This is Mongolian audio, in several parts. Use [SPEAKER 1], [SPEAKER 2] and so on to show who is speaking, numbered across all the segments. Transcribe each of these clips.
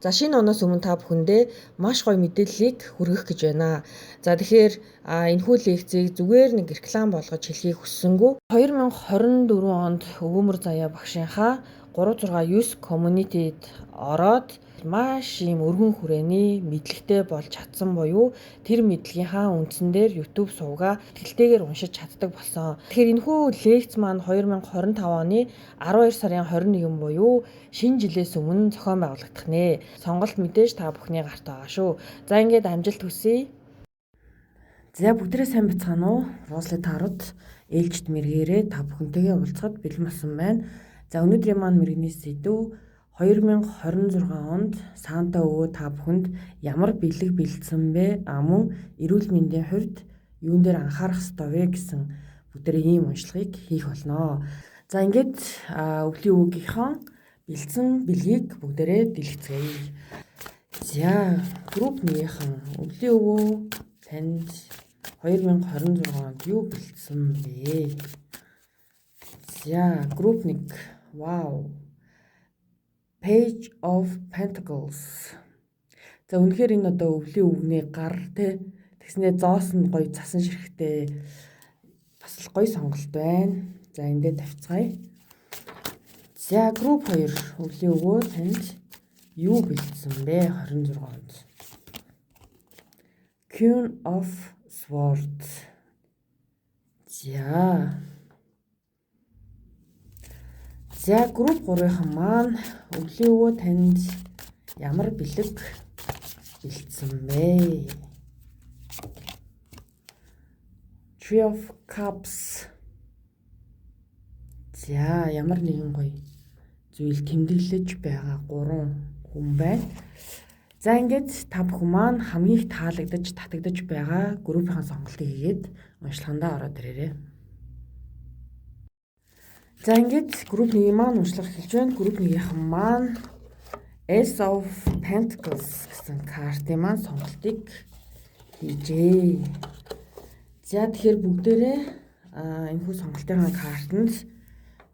[SPEAKER 1] За, шинэ оноос өмнө та бүхэндээ маш гоё мэдээллийг хүргэх гэж байна. За, тэгэхээр энэхүү лекцийг зүгээр нэг реклам болгож хэлхийг хүссэнгүй. 2024 онд Өвөөмөр Заяа багшийнхаа 369 community-д ороод маш ийм өргөн хүрээний мэдлэгтэй болж чадсан буюу тэр мэдлэгийнхаа үндсэн дээр YouTube сувгаа итгэлтэйгээр уншиж чаддаг болсон. Тэгэхээр энэхүү лекц маань 2025 оны 12 сарын 21 буюу шинэ жилээс өмнө зохион байгуулагдах нэ. Сонголт мэдээж та бүхний гарт байгаа шүү. За, ингээд амжилт хүсье.
[SPEAKER 2] За, бүгдээрээ сайн бацгаана уу? Росли Тарот ээлжид мэргээрээ та бүхэнтэйгээ уулзахад бэлэн болсон байна. За, өнөөдрийн маань мэрэгний сэдэв 2026 онд Санта өвөө та бүхэнд ямар бэлэг бэлдсэн бэ? А мөн эрүүл мэндийн хувьд юун дээр анхаарах ёстой вэ гэсэн бүгдээрээ ийм уншлагыг хийх болно. За, ингээд өвлийн өвгийнхөө бэлдсэн бэлгийг бүгдээрээ дэлгэцгээе. За, групп 1-ийнхэн өвлийн өвөө танд 2026 онд юу бэлдсэн бэ? За, групп 1. Вау. Page of Pentacles. За, үнэхээр энэ одоо өвлийн өвгний гар те, тэгснээ зоос нь гоё цасан ширхтэй, бас л гоё сонголт байна. За, эндээ тавьцгаая. За, групп 2, өвлийн өвөө танд юу бэлдсэн бэ 26 онд? Queen of Swords. За. За, групп 3-ын маань өвлийн өвөө танд ямар бэлэг бэлдсэн бэ? Three of Cups. За, ямар нэгэн гоё зүйл тэмдэглэж байгаа гурван хүн байна. За, ингээд та бүхэн маань хамгийн их таалагдаж, татагдаж байгаа группийн сонголтыг хийгээд уншлагандаа ороод ирээрэй. За, ингээд групп 1 маань уншлага эхэлж байна. Групп 1-ийнхэн маань Ace of Pentacles гэсэн картын маань сонголтыг хийжээ. За, тэгэхээр бүгдээрээ энэхүү сонголтын картанд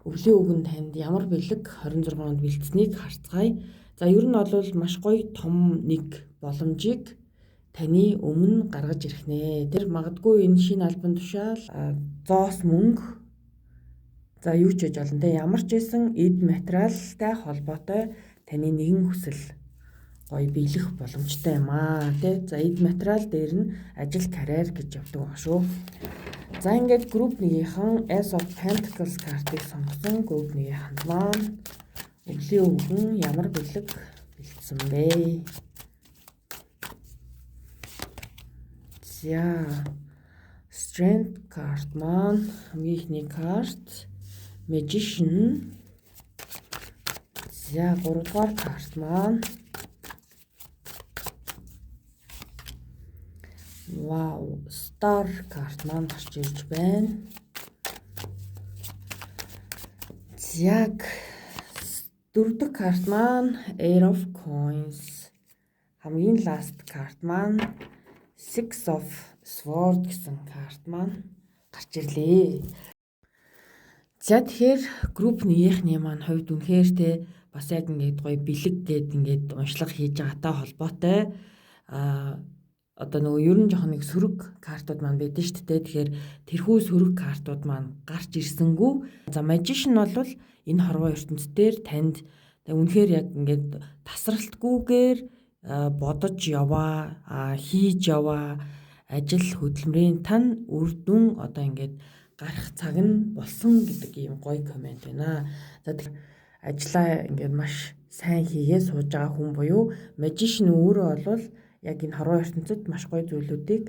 [SPEAKER 2] өвлийн өвгөн танд ямар бэлэг 26 онд бэлдсэнийг харцгаая. За, ер нь бол маш гоё том нэг боломжийг таны өмнө гаргаж ирэх нэ. Тэр магадгүй энэ шинэ албан тушаал, зоос мөнгө, за, юу ч байж болно те, ямар ч байсан эд материалтай холбоотой таны нэгэн хүсэл гоё биелэх боломжтой юм аа те. За, эд материал дээр нь ажил, карьер гэж явдаг баг шүү. За, ингээд групп 1-ийнхэн Ace of Pentacles картыг сонгосон групп 1-ийнхэнд маань өвлийн өвгөн ямар бэлэг бэлдсэн бэ? За, Strength карт маань хамгийн ихний карт, Magician. За, 3 дугаар карт маань. Вау, Star карт маань гарч ирж байна. Яг дөрөв дэх карт маань Eight of Coins. Хамгийн last карт маань Six of Sword гэсэн карт маань гарч ирлээ. За, тэгэхээр групп 1-ийнхний маань хувьд үнэхээр те, бас яг ингээд гоё бэлэг гээд ингээд уншлага хийж байгаатай холбоотой одоо нөгөө ер нь жоохон нэг сөрөг картууд маань байдаг шүү дээ. Тэгэхээр тэрхүү сөрөг картууд маань гарч ирсэнгүү. За, Magician бол энэ хорвоо ертөнц дээр танд үнэхээр яг ингээд тасралтгүйгээр бодож яваа, хийж яваа ажил хөдөлмөрийн тань үр дүн одоо ингээд гарах цаг нь болсон гэдэг ийм гоё коммент байна. За, ажлаа ингээд маш сайн хийгээ сууж байгаа хүн буюу Magician өөрөө бол яг энэ хорвоо ертөнцид маш гоё зүйлүүдийг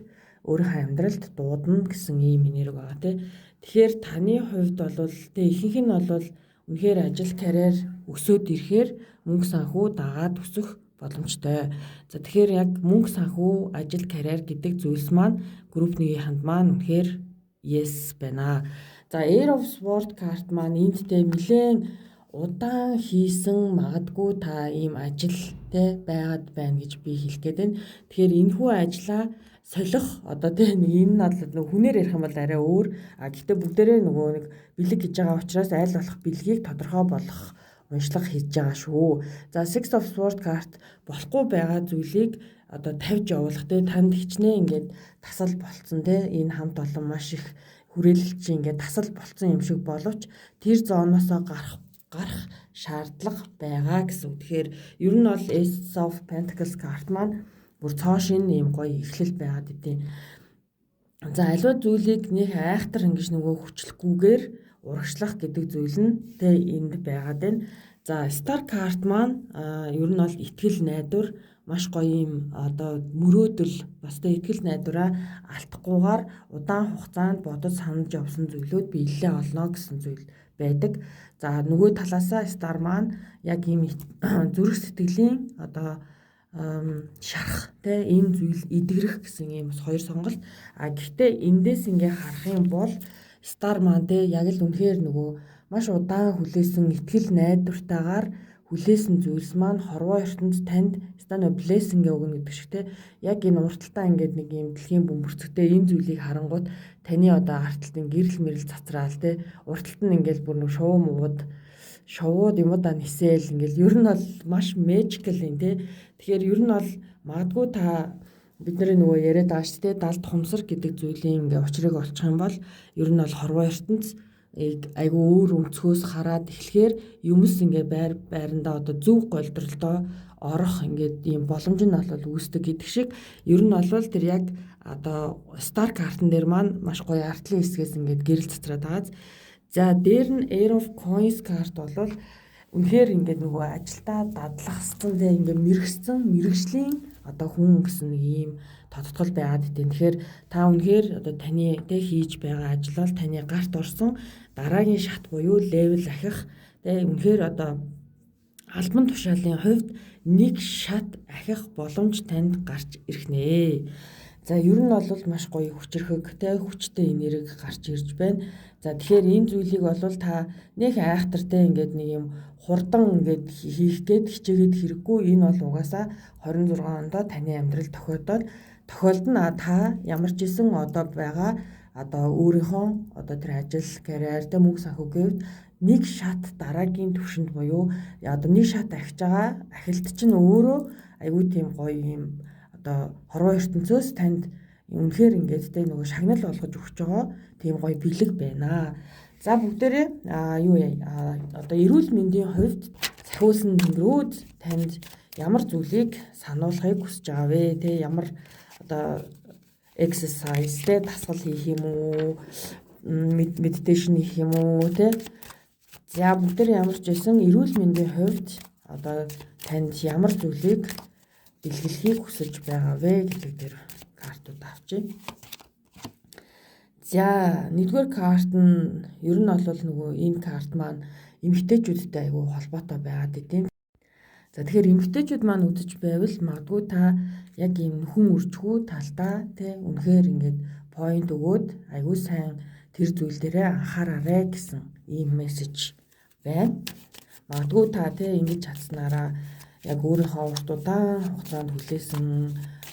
[SPEAKER 2] өөрийнхөө амьдралд дуудана гэсэн ийм энерги байгаа тий. Тэгэхээр таны хувьд бол тий, ихэнх нь бол үнэхээр ажил, карьер өсөөд ирэхээр мөнгө санхүү дагаад өсөх боломжтой. За, тэгэхээр яг мөнгө санхүү, ажил, карьер гэдэг зүйлс маань групп 1-ийнхэнд маань үнэхээр yes байна. За, Air of Sword карт маань энд те нэлээд удаан хийсэн магадгүй та ийм ажил те байгаад байна гэж би хэлэх гээд байна. Тэгэхээр энэхүү ажлаа солих одоо те, нэг энэ нь бол нөгөө хүнээр ярих юм бол арай өөр. А гэхдээ бүгдээрээ нөгөө нэг бэлэг гэж байгаа учраас аль болох бэлгийг тодорхой болгох уншлага хийж байгаа шүү. За, Six of Swords карт болохгүй байгаа зүйлийг одоо тавьж явуулах, те, танд хичнээн ингээд тасал болцсон, те, энэ хамт олон маш их хүрээлэл чи ингээд тасал болцсон юм шиг боловч тэр zone оосоо гарах гарах шаардлага байгаа гэсэн. Тэгэхээр ер нь бол Ace of Pentacles карт маань бүр цоо шинэ ийм гоё эхлэл байгаад идэв. За, аливаа зүйлийг нэг айхтар ингэж нөгөө хүчлэхгүйгээр урагшлах гэдэг зүйл нь тэ энд байгаад байна. За, Star card маань ер нь бол итгэл найдвар, маш гоё юм одоо мөрөөдөл, бас тэ итгэл найдвараа алдахгүйгээр удаан хугацаанд бодож санаж явсан зүйлүүд биелэлээ олно гэсэн зүйл байдаг. За, нөгөө талаасаа Star маань яг ийм зүрх сэтгэлийн одоо шарах, те, энэ зүйл эдгэрэх гэсэн ийм бас хоёр сонголт. А гэхдээ эндээс ингээ харах юм бол Star маань, те, яг л үнэхээр нөгөө маш удаан хүлээсэн итгэл найдвартайгаар хүлээсэн зүйлс маань хорвоо ертөнц танд станө blessing өгнө гэдэг шиг, те, яг энэ урталтаа ингээд нэг юм дэлхийн бөмбөрцөгтэй энэ зүйлийг харангуут таны одоо арталтын гэрэл мэрэл цацраал, те, урталт нь ингээд бүр нэг шувуу мууд шувууд юмудаа нисээл ингээл ер нь бол маш magical юм, те. Тэгэхээр ер нь бол магадгүй та бид нарын нөгөө яриад байгаа шүү дээ, далд хумсар гэдэг зүйлийн ингээ учрыг олчих юм бол ер нь бол хорвоо ертөнц айгүй өөр өнцгөөс хараад эхлэхээр юмс ингээ байр байрандаа одоо зөв голдролдоо орох ингээд ийм боломж нь бол үүсдэг гэдэг шиг, ер нь бол тэр яг одоо star картн дээр маань маш гоё артлын хэсгээс ингээд гэрэл цацраад байгаа. За, дээр нь Ace of Coins карт бол үнэхээр ингээд нөгөө ажилдаа дадлахсан, те, ингээд мэрэгсэн мэрэгжлийн одоо хүн гэсэн нэг ийм тодтгол байгаад идэв. Тэгэхээр та үнэхээр одоо таны, тэ, хийж байгаа ажил бол таны гарт орсон дараагийн шат буюу level ахих, тэ, үнэхээр одоо албан тушаалын хувьд нэг шат ахих боломж танд гарч ирэх нэ. За, ер нь бол маш гоё хүчирхэг, те, хүчтэй энерги гарч ирж байна. За, тэгэхээр энэ зүйлийг бол та нэг айхтартай ингээд нэг юм хурдан ингээд хийх гээд хичээгээд хэрэггүй. Энэ бол угаасаа 26 ондоо таны амьдрал тохиолдоод тохиолдоно. Та ямар ч исэн одоо байгаа одоо өөрийнхөө одоо тэр ажил, карьер, тэ, мөнгө санхүүгийн хувьд нэг шат дараагийн түвшинд буюу одоо нэг шат ахиж байгаа ахилт чинь өөрөө айгүй тийм гоё юм одоо хорвоо ертөнцөөс танд үнэхээр ингээд, те, нөгөө шагнал болгож өгч байгаа тийм гоё бэлэг байна. За, бүгдээрээ юу яа, одоо эрүүл мэндийн хувьд сахиулсан тэнгэрүүд танд ямар зүйлийг сануулахыг хүсэж байгаа вэ? Тэ, ямар одоо exercise, тэ, дасгал хийх юм уу? Meditation хийх юм уу, тэ? За, бүгдээр ямар ч байсан эрүүл мэндийн хувьд одоо танд ямар зүйлийг бэлгэлэхийг хүсэж байгаа вэ гэдэг дээр картууд авчээ. За, нэгдүгээр карт нь ер нь бол нөгөө энэ карт маань эмэгтэйчүүдтэй айгүй холбоотой байгаад идэв. За, тэгэхээр эмэгтэйчүүд маань үзэж байвал магадгүй та яг ийм нөхөн үржихүү талдаа, тий, үнэхээр ингээд point өгөөд айгүй сайн тэр зүйл дээрээ анхаараарай гэсэн ийм мессеж байна. Магадгүй та, тий, ингэж чадсанараа яг өөрийнхөө урт удаан хугацаанд хүлээсэн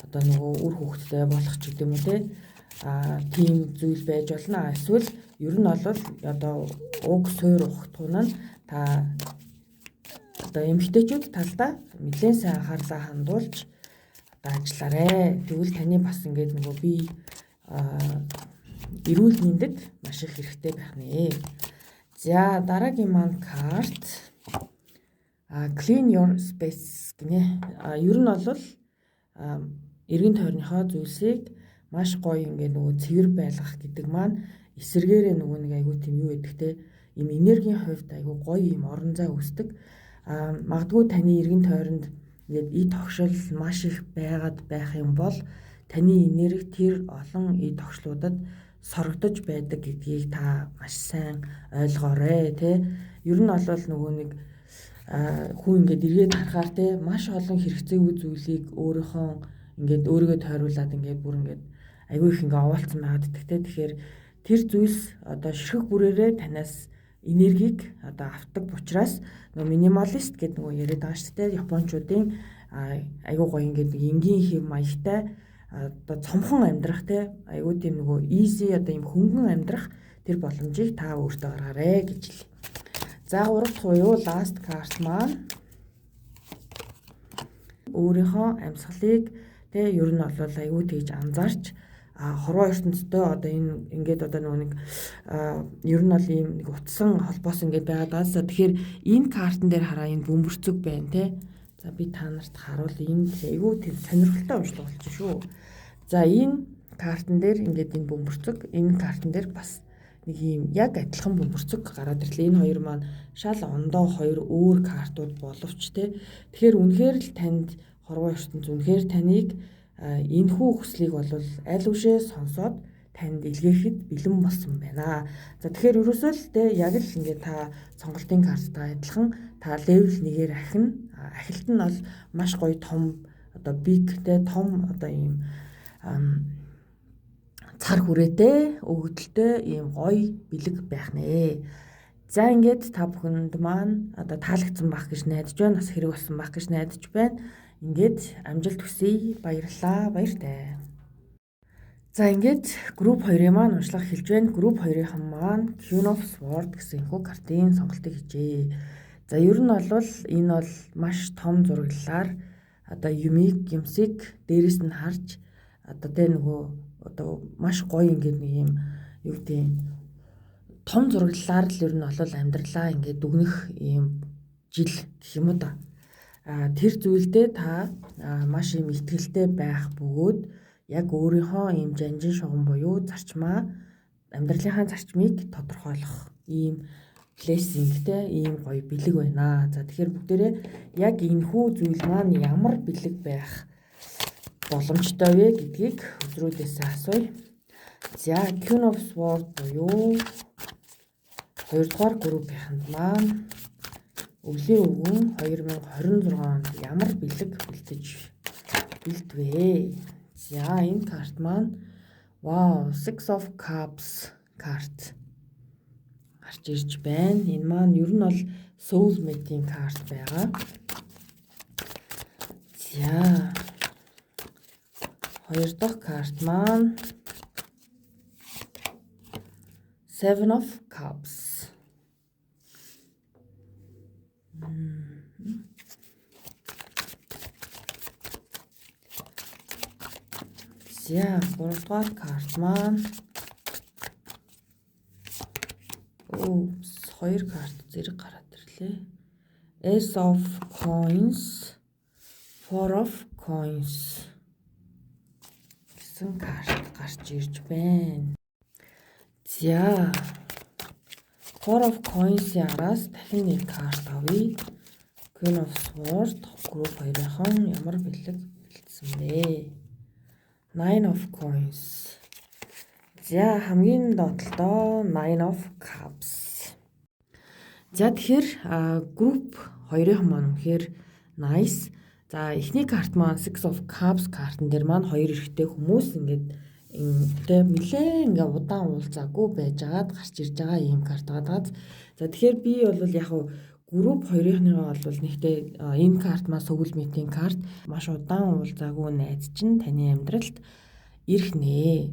[SPEAKER 2] одоо нөгөө үр хүүхэдтэй болох ч гэдэм үү, те, тийм зүйл байж болно. Эсвэл ер нь бол одоо уг суур ухтгуун нь та одоо эмэгтэйчүүд талдаа нэлээд сайн анхаарлаа хандуулж одоо ажиллаарэ. Тэгвэл таны бас ингээд нөгөө би эрүүл мэндэд маш их хэрэгтэй байх нэ. За, дараагийн маань карт clean your space гинэ. Ер нь бол эргэн тойрныхоо зүйлсийг маш гоё ингээд нөгөө цэвэр байлгах гэдэг маань эсэргээрээ нөгөө нэг айгүй тийм юу гэдэг те, ийм энергийн хувьд айгүй гоё ийм орон зай үүсдэг. Магадгүй таны эргэн тойронд ингээд эд хогшил маш их байгаад байх юм бол таны энерги тэр олон эд хогшлуудад сорогдож байдаг гэдгийг та маш сайн ойлгоорой, те. Ер нь бол нөгөө нэг хүн ингээд эргээд харахаар, те, маш олон хэрэгцээгүй зүйлийг өөрийнхөө ингээд өөрийгөө тойруулаад ингээд бүр ингээд айгүй их ингээ овоолцсон байгаад идэх, те. Тэгэхээр тэр зүйлс одоо ширхэг бүрээрээ танаас энергийг одоо авдаг учраас нөгөө minimalist гэдэг нөгөө яриад байгаа шүү дээ. Япончуудын айгүй гоё ингээд нэг энгийн хэв маягтай одоо цомхон амьдрах, те, айгүй тийм нөгөө easy одоо юм хөнгөн амьдрах тэр боломжийг та өөртөө гаргаарэ гэж хэлье. За, 3 дахь буюу last card маань өөрийнхөө амьсгалыг тэ ер нь бол аюу тэгж анзаарч хорвоо ертөнцтэй одоо энэ ингээд одоо нөгөө нэг ер нь бол ийм нэг утсан холбоос ингээд байгаад байгаа. Тэгэхээр энэ картн дээр хараа, энэ бөмбөрцөг байна те. За, би та нарт харуул, энэ айгүй тийм сонирхолтой уншлага болчих шүү. За, энэ картн дээр ингээд энэ бөмбөрцөг, энэ картн дээр бас нэг ийм яг адилхан бөмбөрцөг гараад ирлээ. Энэ хоёр маань шал ондоо хоёр өөр картууд боловч те. Тэгэхээр үнэхээр л танд хорвоо ертөнц үнэхээр таныг энэхүү хүслийг бол аль үшээ сонсоод танд илгээхэд бэлэн болсон байна. За, тэгэхээр ерөөсөө л те яг л ингээд та сонголтын карттай адилхан та level 1-ээр ахина. Ахилт нь бол маш гоё том одоо big те, том одоо ийм цар хүрээтэй, өгөгдөлтэй ийм гоё бэлэг байх нэ. За, ингээд та бүхэнд маань одоо таалагдсан байх гэж найдаж байна. Бас хэрэг болсон байх гэж найдаж байна. Ингээд амжилт хүсье. Баярлалаа. Баяртай. За, ингээд group 2-ын маань уншлага эхэлж байна. Group 2-ын маань Queen of Swords гэсэн энэхүү картын сонголтыг хийжээ. За, ер нь бол энэ бол маш том зураглалаар одоо юмыг юмсыг дээрэс нь харж одоо тэ нөгөө одоо маш гоё ингээд нэг юм юу гэдэг том зураглалаар л ер нь бол амьдралаа ингээд дүгнэх ийм жил гэх юм уу да. Тэр зүйлдээ та маш юм итгэлтэй байх бөгөөд яг өөрийнхөө ийм жанжин шугам буюу зарчмаа, амьдралынхаа зарчмыг тодорхойлох ийм blessing тэй ийм гоё бэлэг байна. За, тэгэхээр бүгдээрээ яг энэхүү зүйл маань ямар бэлэг байх боломжтой вэ гэдгийг үзрүүдээс асууя. За, Queen of Swords буюу хоёрдугаар группийнхэнд маань өвлийн өвгөн 2026 онд ямар бэлэг бэлдэж бэлдвэ? За, энэ карт маань, вау, Six of Cups карт гарч ирж байна. Энэ маань ер нь бол soulmate-ийн карт байгаа. За, хоёр дахь карт маань Seven of Cups. За, гуравдугаар карт маань, oops, хоёр карт зэрэг гараад ирлээ. Ace of Coins, Four of Coins гэсэн карт гарч ирж байна. За, Four of Coins-ийн араас дахин нэг карт авъя. Queen of Swords group 2-ын ямар бэлэг бэлдсэн бэ? Nine of Coins. За, хамгийн доотлолдоо Nine of Cups. За, тэгэхээр group 2-ын маань үнэхээр nice. За, эхний карт маань Six of Cups картн дээр маань хоёр эрэгтэй хүмүүс ингээд тэ нэлээ ингээ удаан уулзаагүй байжгаад гарч ирж байгаа ийм карт байгаа. За, тэгэхээр би бол яг group 2-ынхныгоо бол нэгтэй энэ карт маань soulmate-ийн карт, маш удаан уулзаагүй найз чинь таны амьдралд ирэх нэ.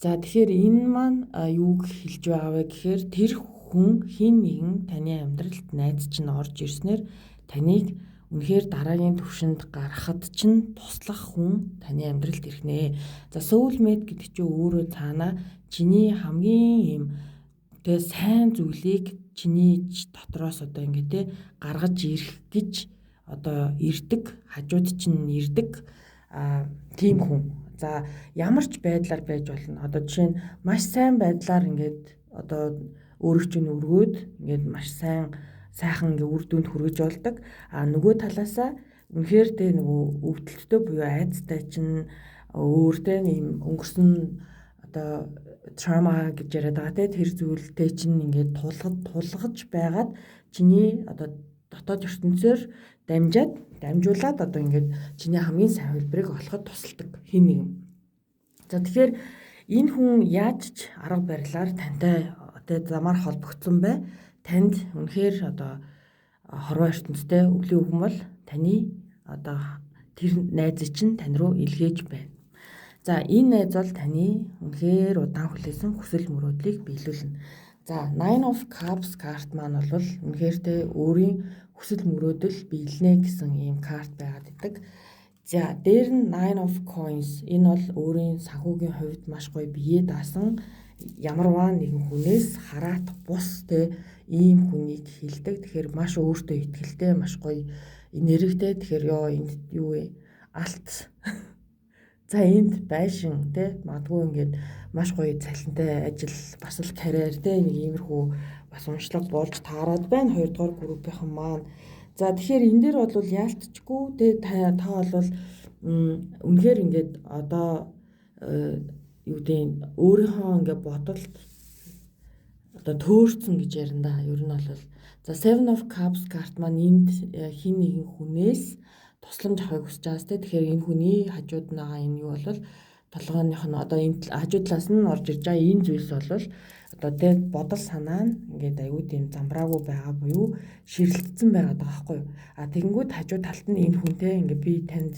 [SPEAKER 2] За, тэгэхээр энэ маань юуг хэлж байгаа вэ гэхээр тэр хүн хэн нэгэн таны амьдралд найз чинь орж ирснээр таныг үнэхээр дараагийн төвшөнд гаргахад чинь туслах хүн таны амьдралд ирэх нэ. За, soulmate гэдэг чинь өөрөө цаанаа чиний хамгийн ийм тэгээ сайн зүйлийг чиний дотроос одоо ингэ те гаргаж ирэх гэж одоо ирдэг, хажууд чинь ирдэг тийм хүн. За, ямар ч байдлаар байж болно. Одоо жишээ нь маш сайн байдлаар ингээд одоо өөрөө чинь өргөөд ингээд маш сайн сайхан ингээ үр дүнд хүргэж болдог. А нөгөө талаасаа үнэхээр тэ нөгөө өвдөлттэй буюу айдастай чинь өөр тэ ийм өнгөрсөн одоо trauma гэж яриад байгаа те, тэр зүйлтэй чинь ингээд тулгад тулгаж байгаад чиний одоо дотоод ертөнцөөр дамжаад дамжуулаад одоо ингээд чиний хамгийн сайн хувилбарыг олоход тусалдаг хэн нэгэн. За, тэгэхээр энэ хүн яаж ч арга барилаар тантай одоо замаар холбогдсон бай. Танд үнэхээр одоо хорвоо ертөнцтэй өвлийн өвгөн бол таны одоо тэр найз чинь тань руу илгээж байна. За, энэ найз бол таны үнэхээр удаан хүлээсэн хүсэл мөрөөдлийг биелүүлнэ. За, Nine of Cups карт маань бол үнэхээр те өөрийн хүсэл мөрөөдөл биелнэ гэсэн ийм карт байгаад идэг. За, дээр нь Nine of Coins, энэ бол өөрийн санхүүгийн хувьд маш гоё бие даасан ямарваа нэгэн хүнээс хараат бус те ийм хүнийг хэлдэг. Тэгэхээр маш өөртөө итгэлтэй, маш гоё энергитэй. Тэгэхээр ёо энд юу вэ? Алт. За, энд байшин те магадгүй ингээд маш гоё цалинтай ажил, бас л карьер те нэг иймэрхүү бас уншлага болж таарад байна. Хоёрдугаар группийнхан маань. За, тэгэхээр энэ дээр бол яалтчгүй те та бол үнэхээр ингээд одоо юу гэдэг өөрийнхөө ингээд бодолд одоо төөрцөн гэж ярина да. Ер нь бол за, Seven of Cups карт маань энд хин нэгэн хүнээс тусламж авахыг хүсэж байгаас те. Тэгэхээр энэ хүний хажууд нь байгаа энэ юу бол толгойнх нь одоо энэ хажуу талаас нь орж ирж байгаа энэ зүйлс бол одоо тэ бодол санаа нь ингээд аюу тийм замбраагүй байгаа буюу ширэлтсэн байгаа даа байхгүй юу. А тэгэнгүүт хажуу талд нь энэ хүнтэй ингээд би танд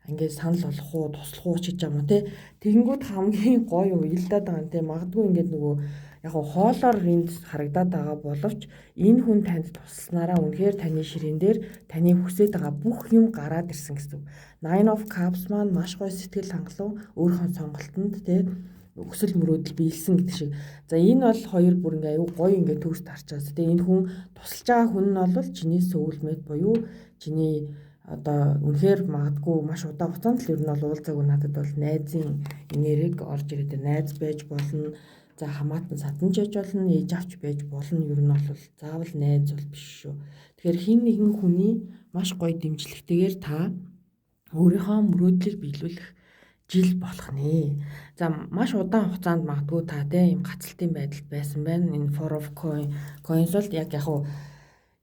[SPEAKER 2] ингээд санал болгох уу, туслах уу ч гэж юм уу те. Тэгэнгүүт хамгийн гоё уялдаад байгаа юм те. Магадгүй ингээд нөгөө яг хоолоор энд харагдаад байгаа боловч энэ хүн танд тусласнараа үнэхээр таны ширээн дээр таны хүсэж байгаа бүх юм гараад ирсэн гэсэн үг. Nine of Cups маань маш гоё сэтгэл хангалуун, өөрийнхөө сонголтонд те өсөл мөрөөдөл биелсэн гэдэг шиг. За, энэ бол хоёр бүр ингээ аюу гоё ингээ төгс тарчаас. Тэгээ энэ хүн, тусалж байгаа хүн нь бол чиний soulmate буюу чиний одоо үнэхээр магадгүй маш удаан хугацаанд л ер нь бол уулзаагүй, надад бол найзын энерги орж ирээд, найз байж болно. За, хамаатан садан ч байж болно, ээж авч байж болно. Ер нь бол заавал найз бол биш шүү. Тэгэхээр хин нэгэн хүний маш гоё дэмжлэгтэйгээр та өөрийнхөө мөрөөдлийг биелүүлэх жил болох нэ. За, маш удаан хугацаанд магадгүй та те ийм гацалтын байдалд байсан байна. Энэ Four of Coins бол яг яг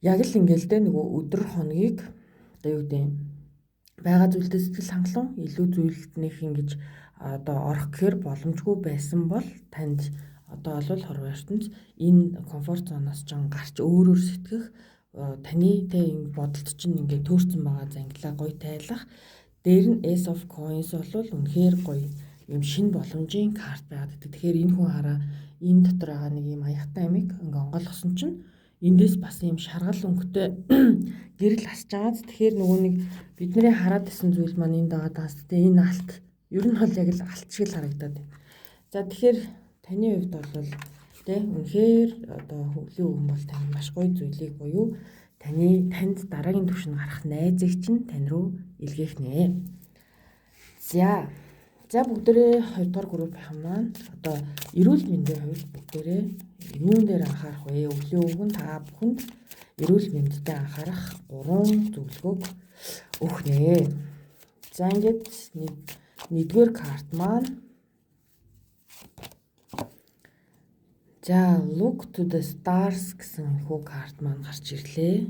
[SPEAKER 2] яг л ингээл те нөгөө өдөр хоногийг одоо юу гэдэг байгаа зүйлдээ сэтгэл хангалуун, илүү зүйлд нэх ингэж одоо орох гэхээр боломжгүй байсан бол танд одоо бол хорвоо ертөнц энэ comfort zone оос ч гарч өөрөөр сэтгэх, таны тэ энэ бодолд чинь ингээд төөрцөн байгаа зангилаа гоё тайлах. Дээр нь Ace of Coins бол үнэхээр гоё юм шинэ боломжийн карт байгаад байдаг. Тэгэхээр энэ хүн хараа, энэ дотор байгаа нэг юм аяхтай амиг ингээ онгойлгосон чинь эндээс бас ийм шаргал өнгөтэй гэрэл асж байгааз. Тэгэхээр нөгөө нэг бидний хараад исэн зүйл маань энд байгаа даас тэ энэ алт ер нь бол яг л алт шиг л харагдаад байна. За, тэгэхээр таны хувьд бол тэ үнэхээр одоо хөвлийн өвгөн бол тань маш гоё зүйлийг буюу танд дараагийн түвшинд гарах найзыг чинь тань руу илгээх нэ. За. За, бүгдээрээ хоёрдугаар группийнхан маань одоо эрүүл мэндийн хувьд бүгдээрээ юун дээр анхаарах вэ? Өвлийн өвгөн та бүхэнд эрүүл мэндэд анхаарах гурван зөвлөгөөг өгөх нэ. За, ингээд нэгдүгээр карт маань, за, Look to the Stars гэсэн хүү карт маань гарч ирлээ.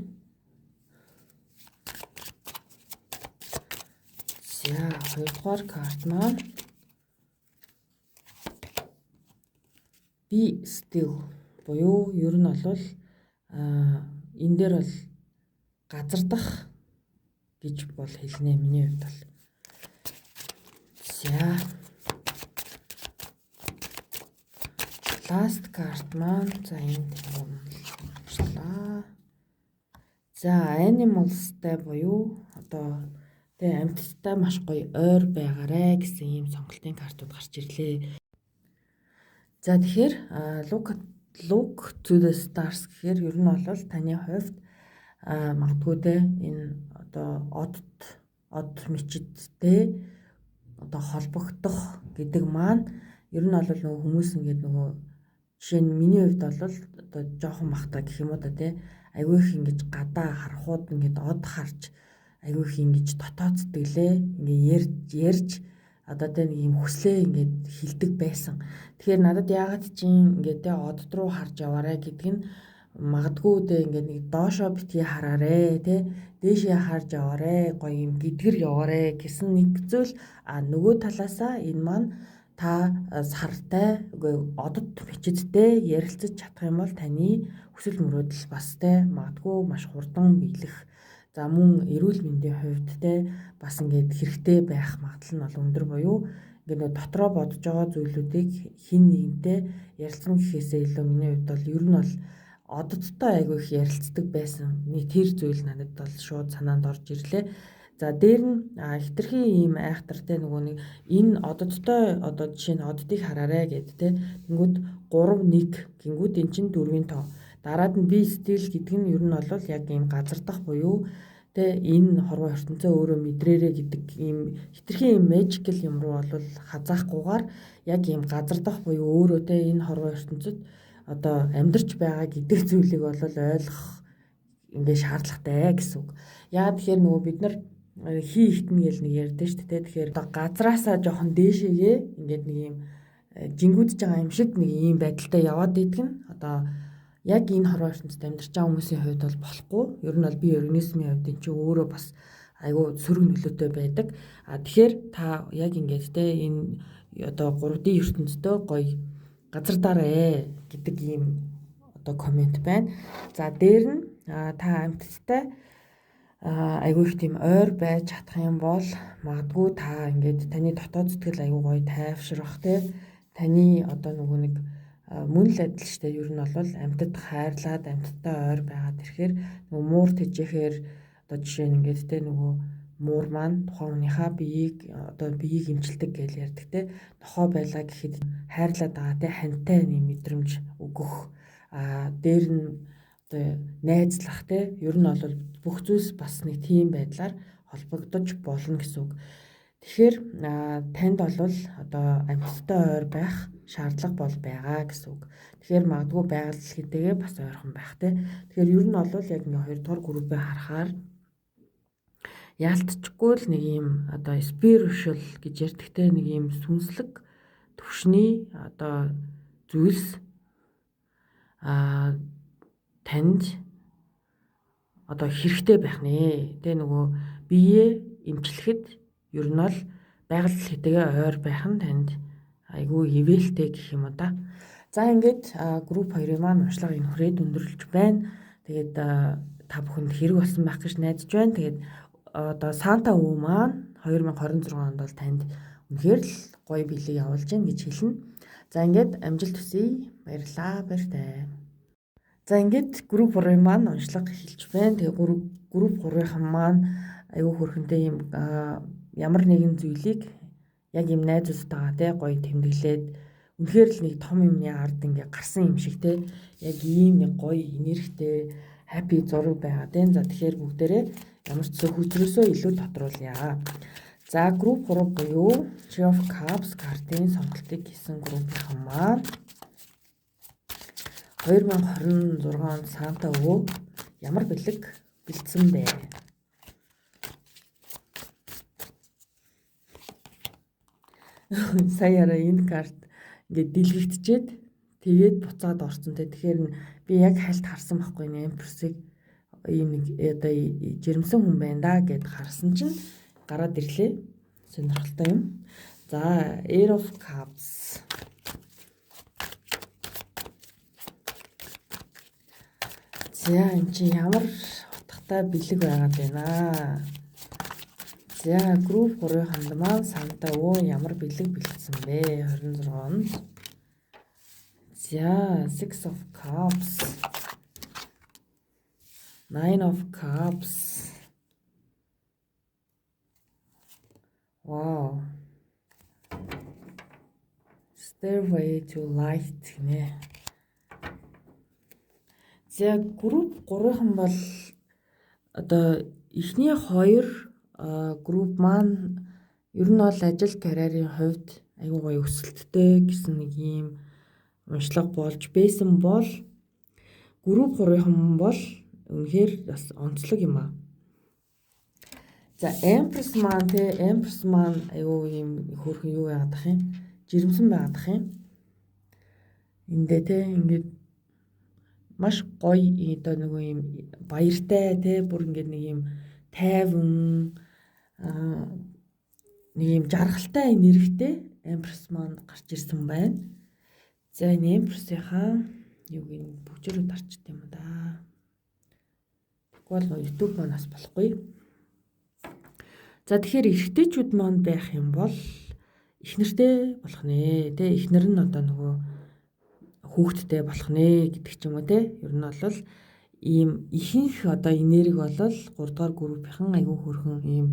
[SPEAKER 2] За, хоёрдугаар карт маань Be still буюу ер нь бол энэ дээр бол газардах гэж бол хэлнэ миний хувьд бол. За, last card маань, за, энд юмчлаа. За, animals-тай буюу одоо тэгээ амьтдтай маш гоё ойр байгаарэ гэсэн ийм сонголтын картууд гарч ирлээ. За, тэгэхээр look to the stars гэхээр ер нь бол таны хувьд магадгүй те энэ одоо од мичидтэй одоо холбогдох гэдэг маань ер нь бол нөгөө хүмүүс ингээд нөгөө жишээ нь миний хувьд бол одоо жоохон бахта гэх юм уу да те айгүй их ингэж гадаа харахууд ингээд од харж айгүй их ингэж дотоод сэтгэлээ ингээ ярьж одоо тэ нэг юм хүслээ ингээд хилдэг байсан. Тэгэхээр надад яагаад чи ингээд тэ одод руу харж яваарэ гэдэг нь магадгүй тэ ингээд нэг доошоо битгий хараарэ тэ дээшээ харж яваарэ, гоё юм гэдгэр яваарэ гэсэн нэг зүйл, а нөгөө талаасаа энэ маань та сартай, үгүй, одод бичидтэй ярилцаж чадах юм бол таны хүсэл мөрөөдөл бас те магадгүй маш хурдан биелэх. За, мөн эрүүл мэндийн хувьд те бас ингээд хэрэгтэй байх магадлал нь бол өндөр буюу Ингээд нөгөө дотроо бодож байгаа зүйлүүдийг хин нэгэнтэй ярилцсан гэхээсээ илүү миний хувьд бол ер нь бол ододтой айгүй их ярилцдаг байсан. Нэг тэр зүйл надад бол шууд санаанд орж ирлээ. За дээр нь хитрхи ийм айхтартай нөгөө нэг энэ ододтой одоо жишээ нь оддыг хараарэ гэд те. Тэнгүүд 3 1 гингүүд эн чинь 4-ийн тоо. Дараад нь би стил гэдэг нь ер нь бол яг ийм газардах буюу тэ энэ хорвоо ертөнцөө өөрөө мэдрээрэ гэдэг ийм хитрхи ийм magical юм руу бол хазаахгүйгээр яг ийм газардах буюу өөрөө тэ энэ хорвоо ертөнцид одоо амьдарч байгаа гэдэг зүйлийг бол ойлгох ингээ шаардлагатай гэсэн үг. Яа тэгэхээр нөгөө бид нар хий ихтэн гэл нэг ярьдэн шүү дээ. Тэгэхээр одоо газраасаа жоохон дээшээгээ ингээд нэг ийм жингүүдж байгаа юм шиг нэг ийм байдалтай яваад идэх нь одоо яг энэ хорвоо ертөнцид амьдарч байгаа хүмүүсийн хувьд бол болохгүй. Ер нь бол бие организмын хувьд энэ чинь өөрөө бас айгүй сөрөг нөлөөтэй байдаг. А тэгэхээр та яг ингээд те энэ одоо 3D ертөнцийн гоё газар дараа гэдэг ийм одоо комент байна. За дээр нь та амьтдтай айгүй их тийм ойр байж чадах юм бол магадгүй та ингээд таны дотоод сэтгэл айгүй гоё тайвшрах те таны одоо нөгөө нэг мөн л адил штэ ер нь бол амьтад хайрлаад амьтадтай ойр байгаад ирэхээр нөгөө муур тэжээхээр одоо жишээ нь ингээд те нөгөө муур маань тухайн хүнийхээ биеийг одоо биеийг эмчилдэг гэж ярьдаг те нохоо байлаа гэхэд хайрлаад байгаа те хантай нэг мэдрэмж өгөх а дээр нь одоо найзлах те ер нь бол бүх зүйлс бас нэг тийм байдлаар холбогдож болно гэсэн үг. Тэгэхээр танд бол одоо амьтадтай ойр байх шаардлага бол байгаа гэсэн үг. Тэгэхээр магадгүй байгаль дэлхийтэйгээ бас ойрхон байх те. Тэгэхээр ер нь бол яг ингээ 2 дугаар группээ харахаар яалтчгүй л нэг юм одоо spiritual гэж ярьдаг те нэг юм сүнслэг төвшний одоо зүйлс танд одоо хэрэгтэй байх нэ. Тэ нөгөө биеэ эмчлэхэд ер нь бол байгаль дэлхийтэйгээ ойр байх нь танд айгүй ивэлтэй гэх юм уу да. За ингээд групп 2-ын маань уншлага энэ хүрээд өндөрлөж байна. Тэгээд та бүхэнд хэрэг болсон байх гэж найдаж байна. Тэгээд одоо Санта өвөө маань 2026 онд бол танд үнэхээр л гоё бэлэг явуулж гин гэж хэлнэ. За ингээд амжилт хүсье. Баярлалаа. Баяртай. За ингээд групп 3-ын маань уншлага эхэлж байна. Тэгээ групп 3-ын маань айгүй хөрхөнтэй юм ямар нэгэн зүйлийг яг юм найзуудтайгаа те гоё тэмдэглээд үнэхээр л нэг том юмны ард ингээ гарсан юм шиг те яг ийм нэг гоё энергитэй happy зураг байгаа те. За тэгэхээр бүгдээрээ ямар ч зүйл хөзрөөсөө илүү тодруулъя. За групп 3 буюу Tree of Cups картын сонголтыг хийсэн группийнхан маань 2026 онд Санта өвөө ямар бэлэг бэлдсэн бэ? Сая арай энэ карт ингээд дэлгэгдчихэд тэгээд буцаад орсон те. Тэгэхээр би яг хальт харсан байхгүй энэ Empress-ыг ийм нэг одоо жирэмсэн хүн байна да гэд харсан чинь гараад ирлээ. Сонирхолтой юм. За Air of Cups. За энэ чинь ямар утгатай бэлэг байгаад байна. За групп 3-ын ханд маань Санта өвөө ямар бэлэг бэлдсэн бэ? 26 онд. За Six of Cups. Nine of Cups. Wow. Stairway to Light гинэ. За групп 3-ын бол одоо эхний хоёр групп маань ер нь бол ажил карьерийн хувьд айгүй гоё өсөлттэй гэсэн нэг ийм уншлага болж байсан бол групп 3-ын бол үнэхээр бас онцлог юм аа. За Empress маань те Empress маань айгүй ийм хөөрхөн юу яагаад ах юм? Жирэмсэн байгаад ах юм. Эндээ те ингээд маш гоё одоо нөгөө ийм баяртай те бүр ингээд нэг ийм тайван нэг ийм жаргалтай энергитэй Empress маань гарч ирсэн байна. За энэ Empress-ийнхаа юуг нь бүгжээрээ дарчт юм да. Тэгвэл бол YouTube маань бас болохгүй. За тэгэхээр эрэгтэйчүүд маань байх юм бол эхнэртэй болох нэ. Тэ, эхнэр нь одоо нөгөө хүүхэдтэй болох нэ гэдэг ч юм уу те. Ер нь бол ийм ихэнх одоо энерги бол 3 дугаар группийнхан айгүй хөрхөн ийм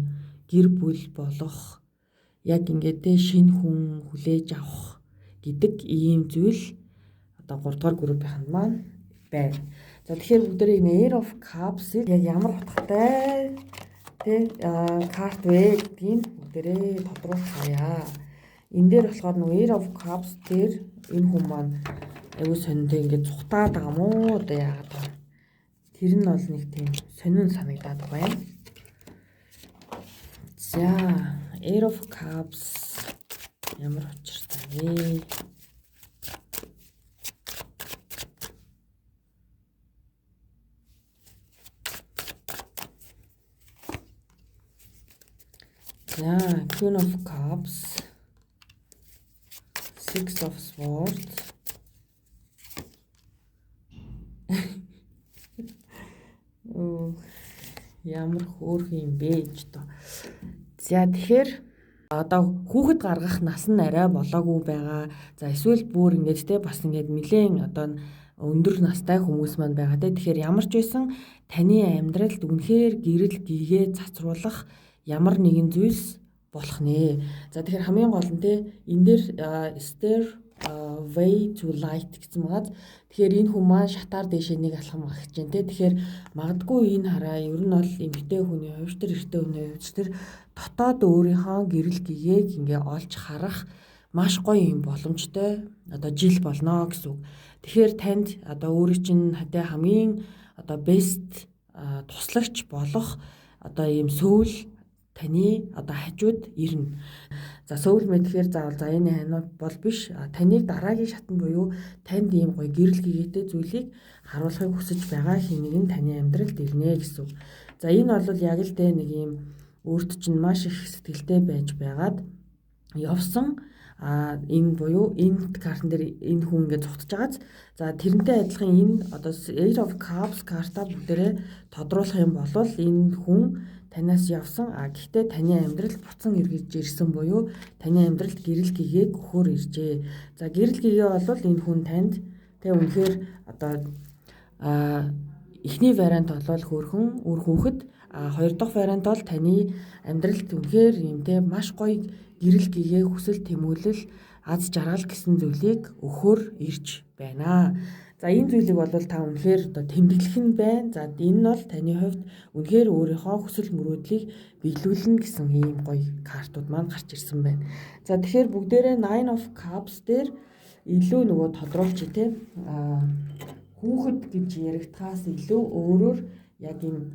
[SPEAKER 2] гэр бүл болох, яг ингээд те шинэ хүн хүлээж авах гэдэг ийм зүйл одоо 3 дугаар группийнханд маань байна. За, тэгэхээр бүгдээрээ энэ Eight of Cups-ыг яг ямар утгатай тэ карт вэ гэдгийг бүгдээрээ тодруулцгаая. Энэ дээр болохоор нөгөө Eight of Cups дээр энэ хүн маань аюу сонинтой ингээд зүхтаад байгаа юм уу, одоо яагаад вэ? Тэр нь бол нэг тийм сонин санагдаад байна. За, Eight of Cups ямар учиртай вэ? За, Queen of Cups, Six of Swords. Ямар хөөрхөн юм бэ гэж тоо. За, тэгэхээр одоо хүүхэд гаргах нас нь арай болоогүй байгаа. За, эсвэл бүр ингээд те бас ингээд нэлээн одоо өндөр настай хүмүүс маань байгаа те. Тэгэхээр ямар ч байсан таны амьдралд үнэхээр гэрэл гэгээ цацруулах ямар нэгэн зүйлс болох нэ. За, тэгэхээр хамгийн гол нь те энэ дээр Stairway to Light гэсэн байгаа. Тэгэхээр энэ хүн маань шатаар дээшээ нэг алхам агч जैन те. Тэгэхээр магадгүй энэ хараа ер нь бол эмэгтэй хүний хувьд тэр эрэгтэй хүний хувьд тэр дотоод өөрийнхөө гэрэл гэгээг ингээ олж харах маш гоё юм боломжтой одоо жил болно гэсэн үг. Тэгэхээр танд одоо өөрийн чинь хатаа хамгийн одоо best туслагч болох одоо ийм сөүл таны одоо хажууд ирнэ. За, soulmate гэхээр заавал за энэ ханууд бол биш. Таныг дараагийн шатнд буюу танд ийм гоё гэрэл гэгээтэй зүйлийг харуулахыг хүсэж байгаа хэн нэг нь таны амьдралд ирнэ гэсэн үг. За, энэ бол яг л дээ нэг ийм өөрт чинь маш их сэтгэлтэй байж байгаад явсан. Энэ буюу энэ картн дээр энэ хүн ингээд зүхтж байгааз, за, тэрнтэй адилхан энэ одоо Eight of Cups карта бүгдээрээ тодруулах юм бол энэ хүн танаас явсан, гэхдээ таны амьдрал буцан эргэж ирсэн буюу таны амьдралд гэрэл гэгээг өгөхөөр иржээ. За, гэрэл гэгээ бол энэ хүн танд тэ үнэхээр одоо эхний вариант бол хөөрхөн үр хүүхэд, хоёр дахь вариант бол таны амьдралд үнэхээр юм те маш гоё гэрэл гэгээ, хүсэл тэмүүлэл, аз жаргал гэсэн зүйлийг өгөхөөр ирж байна. За, энэ зүйлийг бол та үнэхээр одоо тэмдэглэх нь байна. За, энэ нь бол таны хувьд үнэхээр өөрийнхөө хүсэл мөрөөдлийг биелүүлнэ гэсэн ийм гоё картууд маань гарч ирсэн байна. За, тэгэхээр бүгдээрээ Nine of Cups дээр илүү нөгөө тодруулчих те хүүхэд гэж яригдахаас илүү өөрөөр яг энэ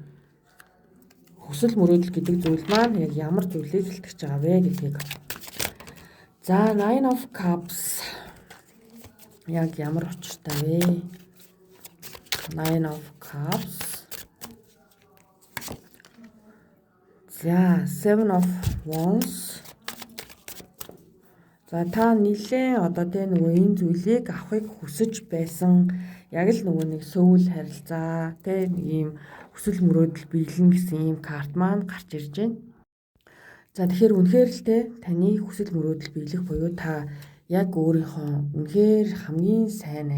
[SPEAKER 2] хүсэл мөрөөдөл гэдэг зүйл маань яг ямар зүйлийг илтгэж байгаа вэ гэдгийг. За, Nine of Cups яг ямар учиртай вэ? Nine of Cups. За, Seven of Wands. За, та нэлээд одоо тэ нөгөө энэ зүйлийг авахыг хүсэж байсан. Яг л нөгөө нэг сөүл харилцаа тэ ийм хүсэл мөрөөдөл биелнэ гэсэн ийм карт маань гарч ирж байна. За, тэгэхээр үнэхээр л те таны хүсэл мөрөөдөл биелэх буюу та яг өөрийнхөө үнэхээр хамгийн сайн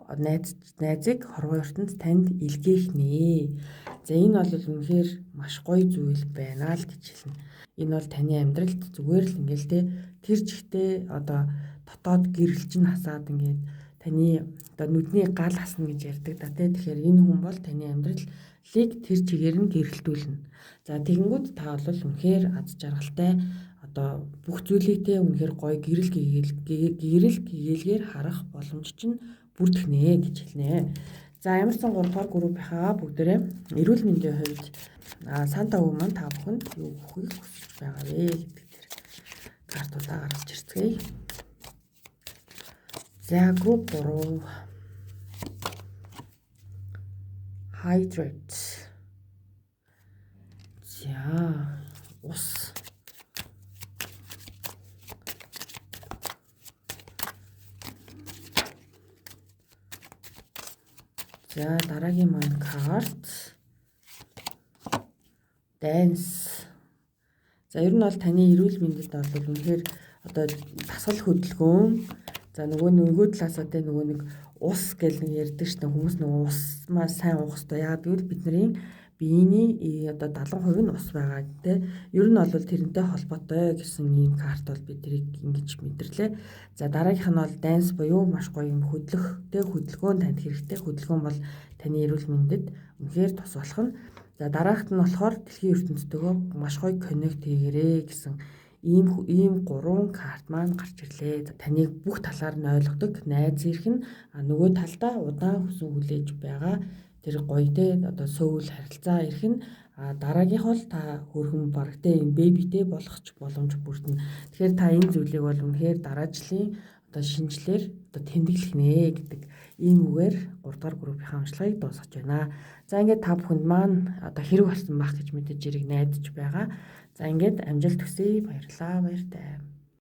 [SPEAKER 2] найзыг хорвоо ертөнд танд илгээх нэ. За, энэ бол үнэхээр маш гоё зүйл байна л гэж хэлнэ. Энэ бол таны амьдралд зүгээр л ингээл те тэр чигтээ одоо дотоод гэрэл чинь хасаад ингээд таны одоо нүдний гал хасна гэж ярьдаг да те. Тэгэхээр энэ хүн бол таны амьдралыг тэр чигээр нь гэрэлтүүлнэ. За, тэгэнгүүт та бол үнэхээр аз жаргалтай одоо бүх зүйлийг те үнэхээр гоё гэрэл гэгэлгээр харах боломж чинь бүрдэх нэ гэж хэлнэ. За, ямар ч сан 3 дугаар группийнхаа бүгдээрээ эрүүл мэндийн хувьд Санта өвөө маань та бүхэнд юу өгөхийг хүсэж байгаа вэ гэдэг дээр картуудаа гаргаж ирцгээе. За, group 3, hydrate. За, ус. За, дараагийн маань карт dance. За, ер нь бол таны эрүүл мэндэд бол үнэхээр одоо дасгал хөдөлгөөн, за, нөгөө талаасаа те нөгөө нэг ус гэл нэг ярьдаг шүү дээ. Хүмүүс нөгөө ус маань сайн уух хэрэгтэй. Яагаад гэвэл бидний биений одоо 70% нь ус байгаа тий. Ер нь бол тэрнтэй холбоотой гэсэн ийм карт бол би тэрийг ингэж мэдэрлээ. За, дараагийнх нь бол dance буюу маш гоё юм хөдлөх тий, хөдөлгөөн танд хэрэгтэй. Хөдөлгөөн бол таны эрүүл мэндэд үнэхээр тус болох нь. За, дараагт нь болохоор дэлхийн ертөнцтэйгөө маш гоё connect хийгээрэй гэсэн ийм гурван карт маань гарч ирлээ. Таныг бүх талаар нь ойлгодог найз ирэх нь, нөгөө талдаа удаан хүсэн хүлээж байгаа тэр гоё те одоо сөүл харилцаа ирэх нь, дараагийнх бол та хөөрхөн бараг те юм baby тэй болох ч боломж бүрдэнэ. Тэгэхээр та энэ зүйлийг бол үнэхээр дараа жилийн одоо шинэ жилээр одоо тэмдэглэх нэ гэдэг ийм үгээр 3 дугаар группийн уншлагыг дуусгаж байна. За, ингээд та бүхэнд маань одоо хэрэг болсон байх гэж мэдээж эрэг найдаж байгаа. За, ингээд амжилт хүсье. Баярлалаа. Баяртай.